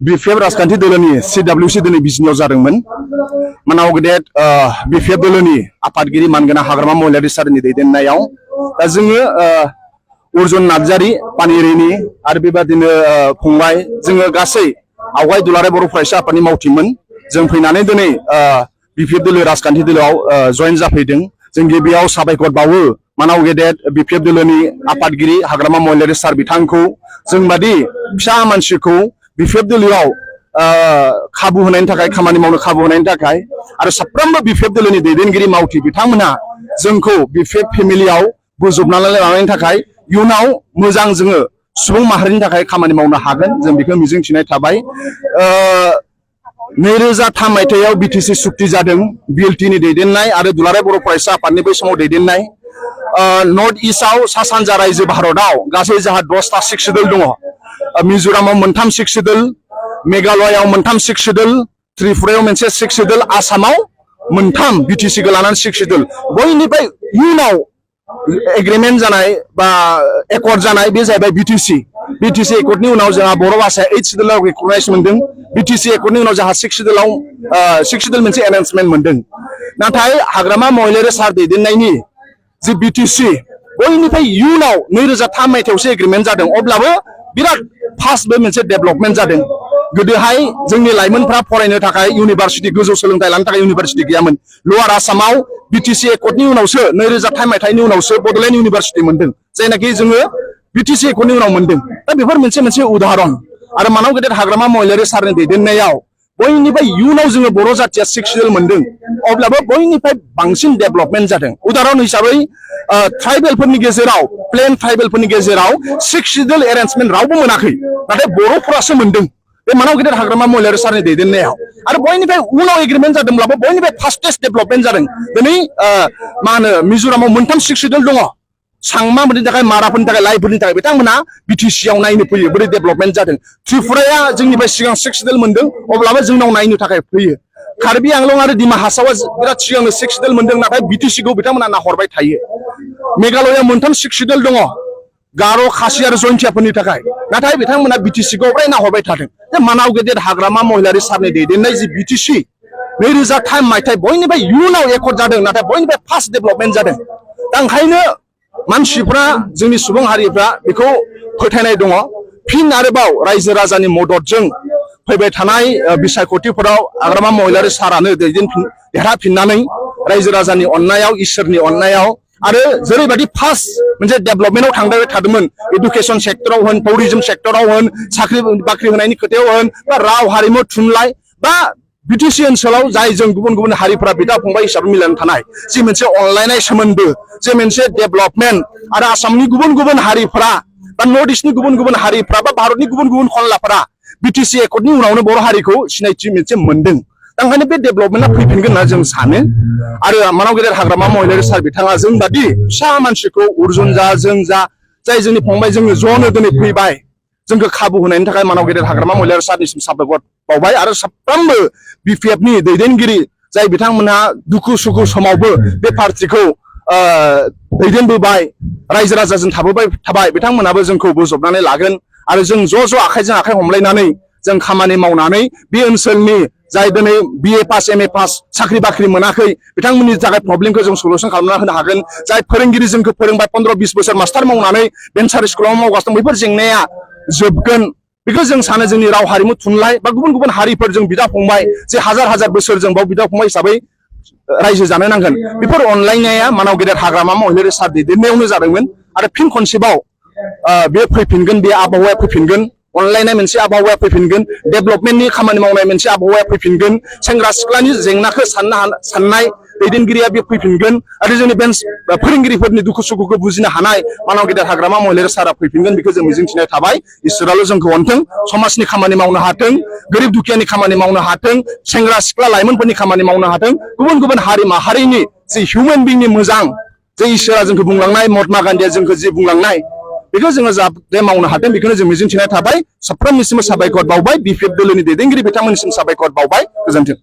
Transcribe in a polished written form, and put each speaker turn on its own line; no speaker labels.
BPF राजखान्थि दोलोनि CWC दिनै बिजिनियाव जादोंमोन मानाव गेदेर बिपिएफ दोलोनि आफादगिरि मानगोनां हाग्रामा महिलारि सारनि दैदेननायाव दा जोङो अर्जुन नार्जारि पानिरिनि आरो बेबादिनो फंबाय जोङो गासै आवगाय दुलाराय बर' फरायसा आफादनि मावथिमोन जों फैनानै दिनै बिपिएफ दोलो राजखान्थि दोलोआव जयेन जाफैदों जों गिबियाव साबायखर बावो मानाव गेदेर बिपिएफ दोलोनि आफादगिरि हाग्रामा महिलारि सार बिथांखौ जों बादि फिसा मानसिखौ बिपिएफ दोलोआव खाबु होनायनि थाखाय खामानि मावनो खाबु होनायनि थाखाय आरो साफ्रोमबो बिपिएफ दोलोनि दैदेनगिरि मावथि बिथांमोनहा जोंखौ बिपिएफ फेमिलियाव बोजबनानै लानायनि थाखाय इयुनाव मोजां जोङो सुबुं माहारिनि थाखाय खामानि मावनो हागोन जों बेखौ मिजिंथिनाय थाबाय 2003 मायथाइयाव बिटिसि सुक्ति जादों बिएलटिनि दैदेननाय आरो दुलाराय बर' फरायसा आफादनि बै समाव दैदेननाय नर्थ इस्टआव सा सानजा रायजो भारतआव गासै जोंहा 10टा सिक्स शेड्युल दङ मिजोरामाव 3 सिक्स शेड्युल मेघालयआव 3 सिक्स शेड्युल त्रिपुरायाव मोनसे सिक्स शेड्युल आसामाव 3 बिटिसिखौ लानानै सिक्स शेड्युल बयनिफ्राय इयुनाव एग्रीमेंट जानाय बा एकर्ड जानाय बे जाहैबाय बिटिसि एकर्डनि उनाव जोंहा बर' भाषाया 8 शेड्युलाव रिकगनाइज मोनदों बिटिसि एकर्डनि उनाव जोंहा सिक्स शेड्युल मोनसे एनाउन्समेन्ट मोनदों नाथाय हाग्रामा महिलारि सार दैदेननायनि जे बिटिसि बयनिफ्राय इयुनाव 2003 मायथाइयावसो एग्रीमेंट जादों अब्लाबो बिराद फास्टबो मोनसे डेभलपमेन्ट जादों गोदोहाय जोंनि लाइमोनफ्रा फरायनो थाखाय इउनिभार्सिटि गोजौ सोलोंथाइ लानो थाखाय इउनिभार्सिटि गैयामोन लवार आसामाव बिटिसि एकर्डनि उनावसो 2003 मायथाइनि उनावसो बड'लेण्ड इउनिभार्सिटि मोनदों जायनाखि जोङो बिटिसि एकर्डनि उनाव मोनदों दा बेफोर मोनसे उदाहरण आरो मानाव गेदेर हाग्रामा महिलारि सारनि दैदेननायाव बयनिफ्राय इयुनाव जोङो बर' जातिया सिक्स शेड्युल मोनदों अब्लाबो बयनिफ्राय बांसिन डेभलपमेन्ट जादों उदाहरण हिसाबै ट्राइबेलफोरनि गेजेराव प्लेन ट्राइबेलफोरनि गेजेराव सिक्स शेड्युल एरेन्जमेन्ट रावबो मोनाखै नाथाय बर'फोरासो मोनदों बे मानाव गेदेर हाग्रामा महिलारि सारनि दैदेननायाव आरो बयनिफ्राय उनाव एग्रीमेंट जादोंब्लाबो बयनिफ्राय फास्टेस्ट डेभलपमेन्ट जादों दिनै मा होनो मिजोरामाव 3 सिक्स शेड्युल दङ सांमाफोरनि थाखाय माराफोरनि थाखाय लाइफोरनि थाखाय बिथांमोना बिटिसिआव नायनो फैयो बोरै डेभलपमेन्ट जादों त्रिपुराया जोंनिफ्राय सिगां सिक्स शेड्युल मोनदों अब्लाबो जोंनाव नायनो थाखाय फैयो कार्बि आंलं आरो डिमा हासावा बिराद सिगांनो सिक्स शेड्युल मोनदों नाथाय बिटिसिखौ बिथांमोना नाहरबाय थायो मेघालयआव 3 सिक्स शेड्युल दङ गार' खासि आरो जयन्तियाफोरनि थाखाय नाथाय बिथांमोना बिटिसिखौ फ्राय नाहरबाय थादों जे मानाव गेदेर हाग्रामा महिलारि सारनि दैदेननाय जि बिटिसि 2003 मायथाइ बयनिफ्राय इयुनाव एकर्ड जादों नाथाय बयनिफ्राय फार्स्ट डेभलपमेन्ट जादों दा ओंखायनो मानसिफ्रा जोंनि सुबुं हारिफ्रा बेखौ फोथायनाय दङ फिन आरोबाव रायजो राजानि मददजों फैबाय थानाय बिसायख'थिफोराव हाग्रामा महिलारि सारानो देरहाफिननानै रायजो राजानि अननायाव इसोरनि अननायाव आरो जेरैबायदि फार्स्ट मोनसे डेभलपमेन्टआव थांबाय थादोंमोन एडुकेसन सेक्टराव होन टुरिजम सेक्टराव होन साख्रि बाख्रि होनायनि खोथायाव होन बा राव हारिमु थुनलाइ बा बिटिसि ओनसोलाव जाय जों गुबुन गुबुन हारिफोरा बिदा फंबाय हिसाबै मिलायनानै थानाय जि मोनसे अनलायनाय सोमोन्दो जे मोनसे डेभलपमेन्ट आरो आसामनि गुबुन गुबुन हारिफोरा बा नर्थ इस्टनि गुबुन गुबुन हारिफोरा बा भारतनि गुबुन गुबुन खनलाफोरा बिटिसि एकर्डनि उनावनो बर' हारिखौ सिनायथि मोनसे मोनदों ओंखायनो बे डेभलपमेन्टआ फैफिनगोन होनना जों सानो आरो मानाव गेदेर हाग्रामा महिलारि सार बिथाङा जों बादि फिसा मानसिखौ अर्जुन जा जों जा जाय जोंनि फंबाय जोङो ज'नो दिनै फैबाय जोंखौ खाबु होनायनि थाखाय मानाव गेदेर हाग्रामा महिलारि सारनिसिम साबायखर बावबाय आरो साफ्रोमबो बिपिएफनि दैदेनगिरि जाय बिथांमोनहा दुखु सुखु समावबो बे पार्टिखौ दैदेनबोबाय रायजो राजाजों थाबाय बिथांमोनाबो जोंखौ बोजबनानै लागोन आरो जों ज' आखाइजों आखाइ हमलायनानै जों खामानि मावनानै बे ओनसोलनि जाय दिनै बिए पास एमए पास साख्रि बाख्रि मोनाखै बिथांमोननि थाखाय प्रब्लेमखौ जों सल्युसन खालामना होनो हागोन जाय फोरोंगिरि जोंखौ फोरोंबाय 15-20 बोसोर मास्टार मावनानै भेन्सार स्कुलाव मावगासिनो दं बेफोर जेंनाया जोबगोन बेखौ जों सानो जोंनि राव हारिमु थुनलाइ बा गुबुन गुबुन हारिफोरजों बिदा फंबाय जे हाजार बोसोर जों बाव बिदा फंबाय हिसाबै रायजो जानो नांगोन बेफोर अनलायनाया मानाव गेदेर हाग्रामा महिलारि सार दैदेननायावनो जादोंमोन आरो फिन खनसेबाव बे फैफिनगोन बे आबहावाया फैफिनगोन अनलायनाय मोनसे आबहावाया फैफिनगोन डेभलपमेन्टनि खामानि मावनाय मोनसे आबहावाया फैफिनगोन सेंग्रा सिख्लानि जेंनाखौ साननाय दैदेनगिरिया बे फैफिनगोन आरो जोंनि फोरोंगिरिफोरनि दुखु सुखुखौ बुजिनो हानाय मानाव गेदेर हाग्रामा महिलारि सारा फैफिनगोन बेखौ जों मिजिंथिनाय थाबाय इसोराल' जोंखौ अनथों समाजनि खामानि मावनो हाथों गोरिब दुखियानि खामानि मावनो हाथों सेंग्रा सिख्ला लाइमोनफोरनि खामानि मावनो हाथों गुबुन गुबुन हारि माहारिनि जे हिउमेन बिंनि मोजां जे इसोरा जोंखौ बुंलांनाय महात्मा गान्धीया जोंखौ जि बुंलांनाय बेखौ जोङो जाहाथे मावनो हाथों बेखौनो जों मिजिंथिनाय थाबाय साफ्रोमनिसिमबो साबायखर बावबाय बिपिएफ दोलोनि दैदेनगिरि बिथांमोननिसिम साबायखर बावबाय गोजोन्थों।